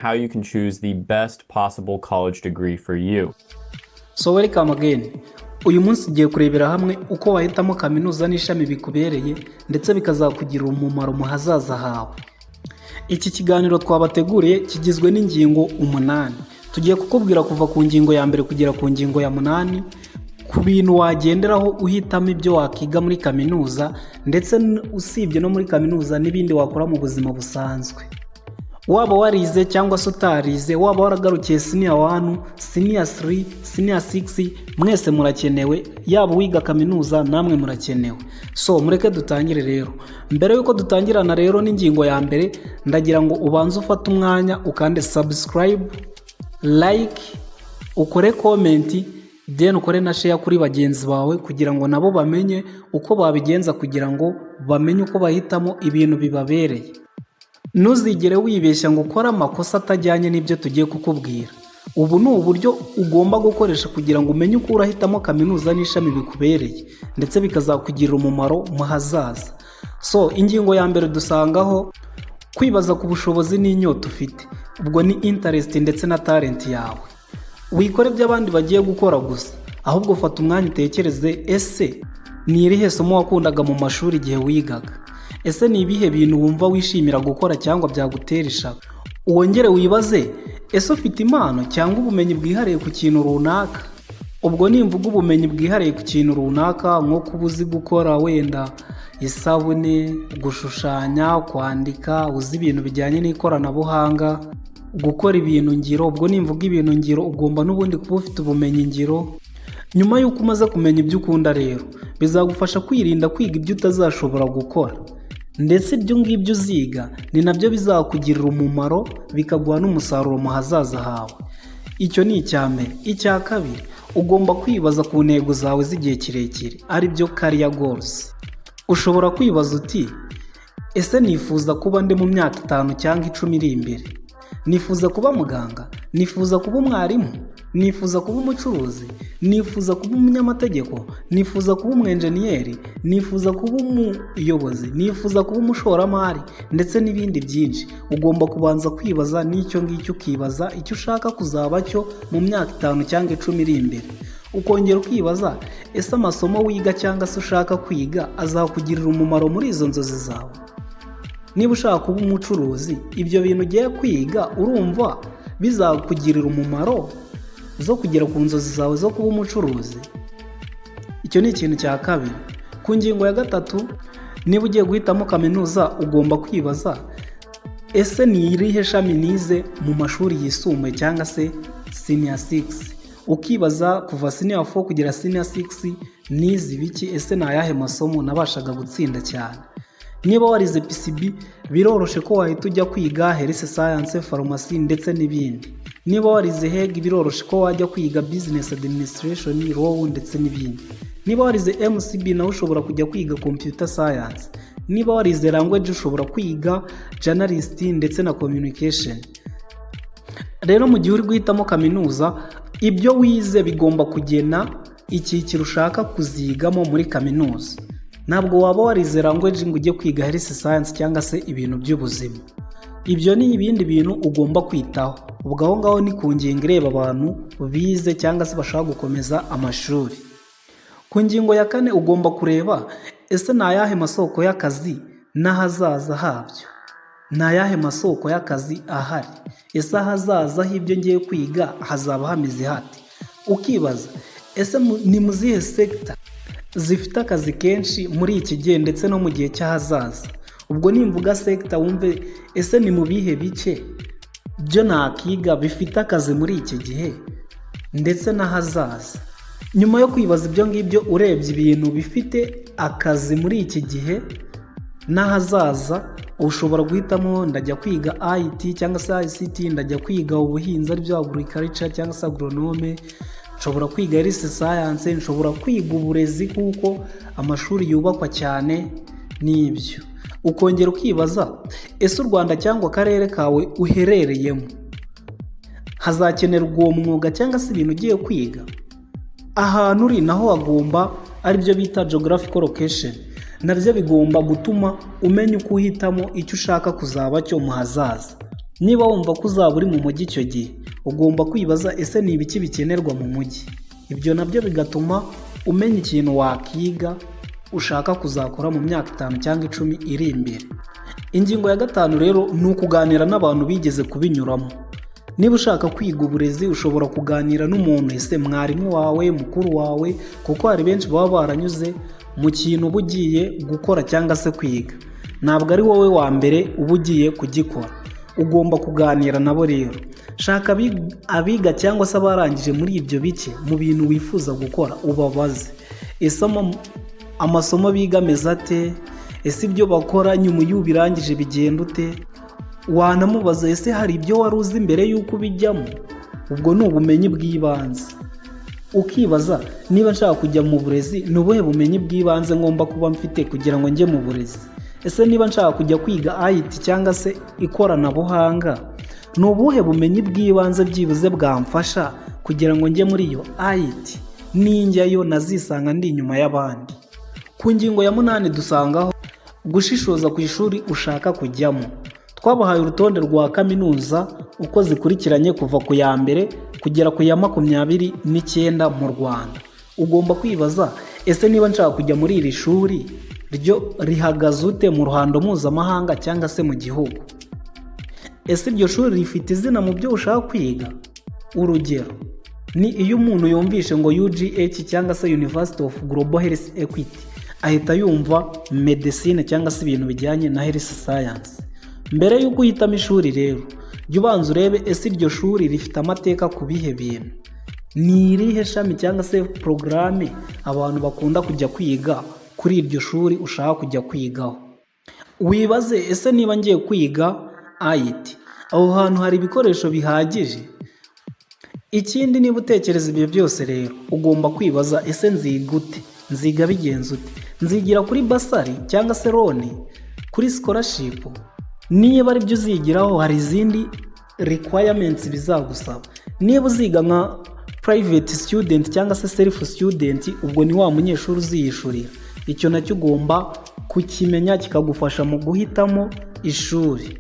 How you can choose the best possible college degree for you. So welcome again. Uyu munsi tugiye kurebera hamwe uko wahitamo kaminuza n'ishami bikubereye ndetse bikazakugirira umumaro mu hazaza hawe. Iki kiganiro twabateguriye kigizwe n'ingingo 8. Tugiye kukubwira kuva ku ngingo ya mbere kugera ku ngingo ya 8 ku bintu wagenderaho uhitamo ibyo wakiga muri kaminuza, ndetse usibye no muri kaminuza n'ibindi wakora mu buzima busanzwe. Waba warize cyangwa se utarize, waba waragarukiye senior 1, senior 3, senior 6, mwese murakenewe. Yaba uwiga kaminuza namwe murakenewe. So mureke dutangire rero. Mbere yuko dutangirana rero n'ingingo ya mbere, ndagira ngo ubanze ufate umwanya ukande subscribe, like, ukore comment, then ukore na share kuri bagenzi bawe kugira ngo nabo bamenye uko babigenza, kugira ngo bamenye uko bahitamo ibintu bibabereye. Ntuzigere wibeshya ngo ukore amakosa atajyanye n'ibyo tugiye kukubwira. Ubu ni uburyo ugomba gukoresha kugira ngo umenye uko urahitamo kaminuza n'ishami bikubereye ndetse bikazakugirira umumaro mu hazaza. So ingingo ya mbere dusangaho kwibaza ku bushobozi n'inyota ufite. Ubwo ni interest ndetse na talent yawe. Wikore ibyo abandi bagiye gukora gusa, ahubwo fata umwanya utekereze: ese ni irihe somo wakundaga mu mashuri igihe wigaga? Ese ni ibihe bintu wumva wishimira gukora cyangwa byagutera ishaka? Wongere wibaze: ese ufite impano cyangwa ubumenyi bwihariye ku kintu runaka? Ubwo nimvuga ubumenyi bwihariye ku kintu runaka, nko kuba uzi gukora wenda isabune, gushushanya, kwandika, uzi ibintu bijyanye n'ikoranabuhanga, gukora ibintu ngiro. Ubwo nimvuga ibintu ngiro, ugomba n'ubundi kuba ufite ubumenyi ngiro. Nyuma y'uko umaze kumenya ibyo ukunda rero, bizagufasha kwirinda kwiga ibyo utazashobora gukora, ndetse ibyo ngibyo uziga ni nabyo bizakugirira umumaro, bikaguha n'umusaruro mu hazaza hawe. Icyo ni icya mbere. Icya kabiri, ugomba kwibaza ku ntego zawe z'igihe kirekire, aribyo career goals. Ushobora kwibaza uti: ese nifuza kuba ndi mu myaka 5 cyangwa 10 iri imbere? Nifuza kuba muganga? Nifuza kuba umwarimu? Nifuza kuba umucuruzi? Nifuza kuba umunyamategeko? Nifuza kuba umwenjeniyeri? Nifuza kuba umuyobozi? Nifuza kuba umushoramari? Ndetse n'ibindi byinshi. Ugomba kubanza kwibaza n'icyo ngicyo, ukibaza icyo ushaka kuzaba cyo mu myaka 5 cyangwa 10 iri imbere. Ukongera ukibaza: ese amasomo wiga cyangwa se ushaka kwiga azakugirira umumaro muri izo nzozi zawe? Niba ushaka kuba umucuruzi, ibyo bintu ugiye kwiga urumva bizakugirira umumaro zo kugera ku nzozi zawe zo kuba umucuruzi? Icyo ni ikintu cya kabiri. Ku ngingo ya gatatu, niba ugiye guhitamo kaminuza, ugomba kwibaza: ese ni irihe shami nize mu mashuri yisumbuye cyangwa se senior 6? Ukibaza kuva senior 4 kugera senior 6 nize ibiki? Ese ni ayahe masomo nabashaga gutsinda cyane? Niba warize PCB, biroroshe ko wahita ujya kwiga health science, farumasi ndetse n'ibindi. Niba warize HEG, biroroshe ko wajya kwiga business administration, law ndetse n'ibindi. Niba warize MCB, nawe ushobora kujya kwiga computer science. Niba warize language, ushobora kwiga journalist ndetse na communication. Rero mu gihe uri guhitamo kaminuza, ibyo wize bigomba kugena icyiciro ushaka kuzigamo muri kaminuza. Ntabwo waba warize language ngo ujye kwiga health science cyangwa se ibintu by'ubuzima. Ibyo ni ibindi bintu ugomba kwitaho. Ubwo aho ngaho ni ku ngingo ireba abantu bize cyangwa se bashaka gukomeza amashuri. Ku ngingo ya kane, ugomba kureba: ese ni ayahe masoko y'akazi n'ahazaza habyo? Ni ayahe masoko y'akazi ahari? Ese ahazaza h'ibyo ngiye kwiga hazaba hameze hate? Ukibaza: ese ni mu zihe sector zifite akazi kenshi muri iki gihe ndetse no mu gihe cy'ahazaza? Ubwo nimvuga sector, wumve: ese ni mu bihe bice byo nakiga bifite akazi muri iki gihe ndetse n'ahazaza? Nyuma yo kwibaza ibyo ngibyo, urebye ibintu bifite akazi muri iki gihe n'ahazaza, ushobora guhitamo: ndajya kwiga IT cyangwa se ICT, ndajya kwiga ubuhinzi aribyo agriculture cyangwa se agronome, nshobora kwiga health science, nshobora kwiga uburezi kuko amashuri yubakwa cyane n'ibyo. Ukongera ukibaza: ese u Rwanda cyangwa akarere kawe uherereyemo hazakenerwa uwo mwuga cyangwa se ibintu ugiye kwiga? Ahantu uri naho hagomba, aribyo bita geographical location, nabyo bigomba gutuma umenya uko uhitamo icyo ushaka kuzaba cyo mu hazaza. Niba wumva ko uzaba uri mu mujyi icyo gihe, ugomba kwibaza: ese ni ibiki bikenerwa mu mujyi? Ibyo nabyo bigatuma umenya ikintu wakiga ushaka kuzakora mu myaka 5 cyangwa 10 iri imbere. Ingingo ya gatanu rero ni ukuganira n'abantu bigeze kubinyuramo. Niba ushaka kwiga uburezi, ushobora kuganira n'umuntu, ese mwarimu wawe, mukuru wawe, kuko hari benshi baba baranyuze mu kintu uba ugiye gukora cyangwa se kwiga. Ntabwo ari wowe wa mbere uba ugiye kugikora, ugomba kuganira nabo. Rero shaka abiga cyangwa se abarangije muri ibyo bice mu bintu wifuza gukora, ubabaze: ese amasomo biga ameze ate? Ese ibyo bakora nyuma iyo ubirangije bigenda ute? Wanamubaza: ese hari ibyo wari uzi mbere y'uko ubijyamo? Ubwo ni ubumenyi bw'ibanze. Ukibaza: niba nshaka kujya mu burezi, ni ubuhe bumenyi bw'ibanze ngomba kuba mfite kugira ngo njye mu burezi? Ese niba nshaka kujya kwiga IT cyangwa se ikoranabuhanga, ni ubuhe bumenyi bw'ibanze byibuze bwamfasha kugira ngo njye muri iyo IT, ninjyayo nazisanga ndi inyuma y'abandi? Ku ngingo ya munani dusangaho gushishoza ku ishuri ushaka kujyamo. Twabahaye urutonde rwa kaminuza uko zikurikiranye kuva ku ya mbere kugera ku ya 29 mu Rwanda. Ugomba kwibaza: ese niba nshaka kujya muri iri shuri, ryo rihagaze ute mu ruhando mpuzamahanga cyangwa se mu gihugu? Ese iryo shuri rifite izina mu byo ushaka kwiga? Urugero ni iyo umuntu yumvishe ngo UGH cyangwa se University of Global Health Equity, ahita yumva medicine cyangwa se ibintu bijyanye na health science. Mbere y'uko uhitamo ishuri rero, jya ubanza urebe: ese iryo shuri rifite amateka ku bihe bintu? Ni irihe shami cyangwa se porogaramu abantu bakunda kujya kwiga kuri iryo shuri ushaka kujya kwigaho? Wibaze: ese niba ngiye kwiga IT, aho hantu hari ibikoresho bihagije? Ikindi, niba utekereza ibyo byose rero, ugomba kwibaza: ese nziga ute? Nziga bigenze ute? Nzigira kuri bursary cyangwa se loan, kuri scholarship? Niba aribyo uzigiraho, hari izindi requirements bizagusaba. Niba uziga nka private student cyangwa se self student, ubwo ni wa munyeshuri uziyishurira, icyo nacyo ugomba kukimenya kikagufasha mu guhitamo ishuri.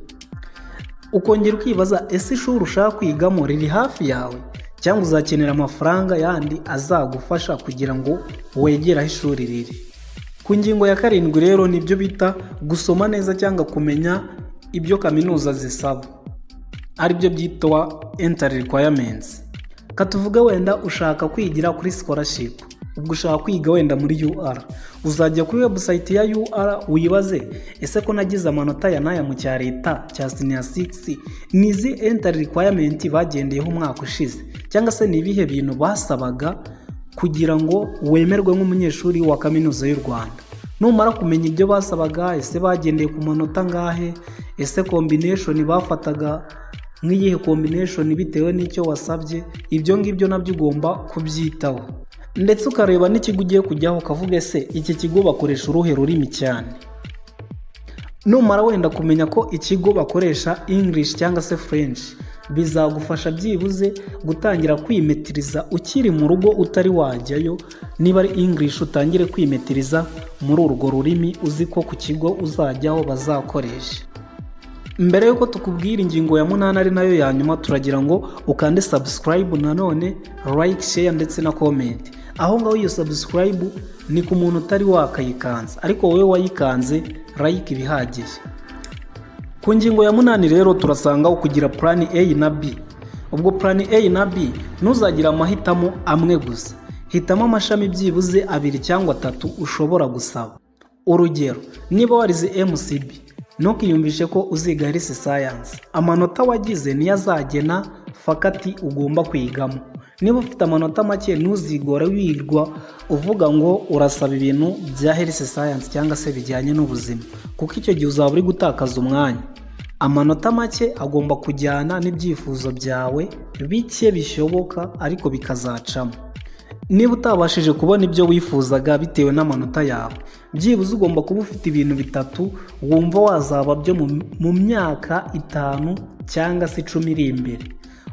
Ukongera ukibaza: ese ishuri ushaka kwigamo riri hafi yawe, cyangwa uzakenera amafaranga yandi azagufasha kugira ngo wegere aho ishuri riri? Ku ngingo ya karindwi rero nibyo bita gusoma neza cyangwa kumenya ibyo kaminuza zisaba, aribyo byitwa entry requirements. Katuvuge wenda ushaka kwigira kuri scholarship, ubwo ushaka kwiga wenda muri UR, uzajya kuri website ya UR wibaze: ese ko nagize amanota ya n'aya mu cya leta cya senior 6, ni izi entry requirement bagendeyeho umwaka ushize, cyangwa se ni ibihe bintu basabaga kugira ngo wemerwe nk'umunyeshuri wa Kaminuza y'u Rwanda? Numara kumenya ibyo basabaga, ese bagendeye ku manota angahe, ese combination bafataga nk'iyihe combination bitewe n'icyo wasabye, ibyo ngibyo nabyo ugomba kubyitaho. Ndetse ukareba n'ikigo ugiye kujyaho, ukavuga: ese iki kigo bakoresha uruhe rurimi cyane? Numara wenda kumenya ko ikigo bakoresha English cyangwa se French, bizagufasha byibuze gutangira kwimetiriza ukiri mu rugo utari wajyayo. Niba ari English, utangire kwimetiriza muri urwo rurimi uzi ko ku kigo uzajyaho bazakoresha. Mbere y'uko tukubwira ingingo ya munani ari nayo ya nyuma, turagira ngo ukande subscribe, nanone like, share ndetse na comment aho ngaho. Iyo subscribe ni ku muntu utari wakayikanze, ariko wowe wayikanze, like ibihagije. Ku ngingo ya munani rero turasanga kugira plan A na B. Ubwo plan A na B, ntuzagire amahitamo amwe gusa, hitamo amashami byibuze abiri cyangwa atatu ushobora gusaba. Urugero, niba warize MCB, ntukiyumvishe ko uziga health science. Amanota wagize niyo azagena faculty ugomba kwigamo. Niba ufite amanota make, ntuzigore wirwa uvuga ngo urasaba ibintu bya health science cyangwa se bijyanye n'ubuzima, kuko icyo gihe uzaba uri gutakaza umwanya. Amanota make agomba kujyana n'ibyifuzo byawe bike bishoboka, ariko bikazacamo. Niba utabashije kubona ibyo wifuzaga bitewe n'amanota yawe, byibuze ugomba kuba ufite ibintu bitatu wumva wazaba byo mu myaka 5 cyangwa se 10 iri imbere.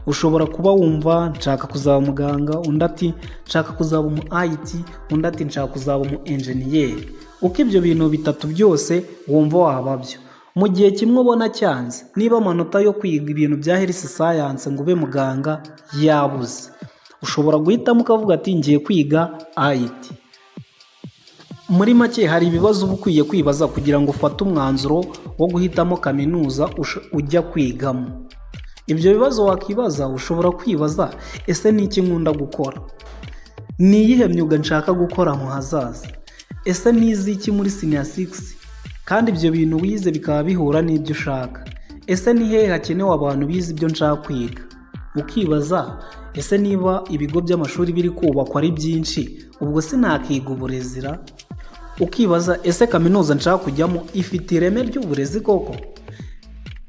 Ushobora kuba wumva nshaka kuzaba umuganga, undi ati nshaka kuzaba umu IT, undi ati nshaka kuzaba umu enjeniyeri. Uko ibyo bintu bitatu byose wumva waba byo, Mu gihe kimwe ubona cyanze, niba amanota yo kwiga ibintu bya health science ngo ube muganga yabuze, ushobora guhitamo ukavuga ati: "Ngiye kwiga IT." Muri make, hari ibibazo uba ukwiye kwibaza kugira ngo ufate umwanzuro wo guhitamo kaminuza ujya kwigamo. Ibyo bibazo wakibaza, ushobora kwibaza: ese ni iki nkunda gukora? Ni iyihe myuga nshaka gukora mu hazaza? Ese nize iki muri senior six, kandi ibyo bintu wize bikaba bihura n'ibyo ushaka? Ese ni hehe hakenewe abantu bize ibyo nshaka kwiga? Ukibaza: ese niba ibigo by'amashuri biri kubakwa ari byinshi, ubwo sinakiga uburezi ra? Ukibaza: ese kaminuza nshaka kujyamo ifite ireme ry'uburezi koko?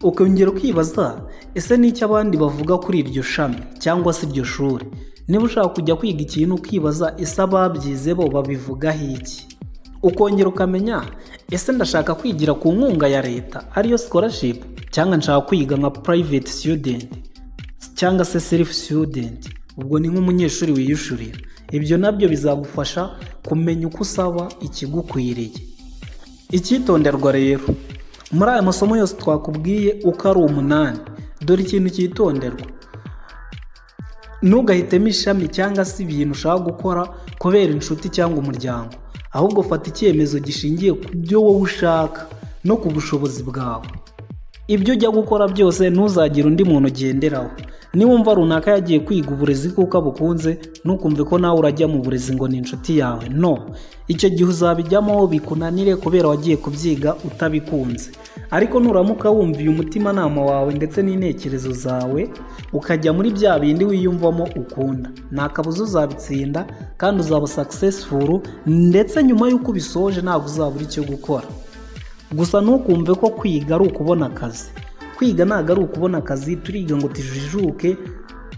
Ukongera ukibaza: ese ni icyo abandi bavuga kuri iryo shami cyangwa se iryo shuri? Niba ushaka kujya kwiga ikintu, ukibaza: ese ababyize bo babivugaho iki? Ukongera ukamenya: ese ndashaka kwigira ku nkunga ya leta, ariyo scholarship, cyangwa nshaka kwiga nka private student cyangwa se self student? Ubwo ni nk'umunyeshuri wiyishurira. Ibyo nabyo bizagufasha kumenya uko usaba ikigukwiriye. Icyitonderwa rero, muri aya masomo yose twakubwiye uko ari 8, dore ikintu cyitonderwa: ntugahitemo ishami cyangwa se ibintu ushaka gukora kubera inshuti cyangwa umuryango, ahubwo fata icyemezo gishingiye ku byo wowe ushaka no ku bushobozi bwawe. Ibyo ujya gukora byose, ntuzagire undi muntu ugenderaho. Niwumva runaka yagiye kwiga uburezi kuko abukunze, ntukumve ko nawe urajya mu burezi ngo ni inshuti yawe. No, icyo gihe uzabijyamo bikunanire kubera wagiye kubyiga utabikunze. Ariko nuramuka wumviye umutimanama wawe ndetse n'intekerezo zawe, ukajya muri bya bindi wiyumvamo ukunda, nta kabuza uzabitsinda kandi uzaba successful. Ndetse nyuma y'uko ubisoje, ntabwo uzabura icyo gukora. Gusa ntukumve ko kwiga ari ukubona akazi. Kwiga ntabwo ari ukubona akazi. Turiga ngo tujijuke.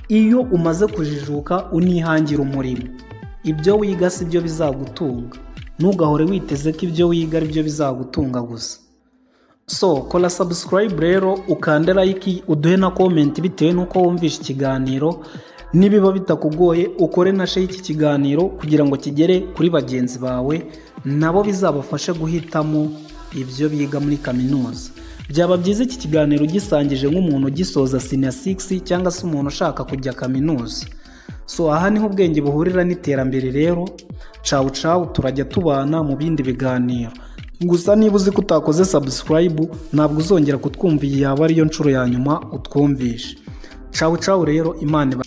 Iyo umaze kujijuka, unihangira umurimo. Ibyo wiga si byo bizagutunga. Ntugahore witeze ko ibyo wiga ari byo bizagutunga gusa. So kora subscribe rero, ukande like, uduhe na comment bitewe n'uko wumvishe ikiganiro. Nibiba bitakugoye, ukore na share iki kiganiro kugira ngo kigere kuri bagenzi bawe, nabo bizabafashe guhitamo ibyo biga muri kaminuza. Byaba byiza iki kiganiro ugisangije nk'umuntu ugisoza senior six cyangwa se umuntu ushaka kujya kaminuza. So aha niho ubwenge buhurira n'iterambere rero. Cawu cawu, turajya tubana mu bindi biganiro. Gusa niba uzi ko utakoze subscribe, ntabwo uzongera kutwumva. Iyi yaba ariyo nshuro ya nyuma utwumvishe. Cawu cawu rero, Imana iba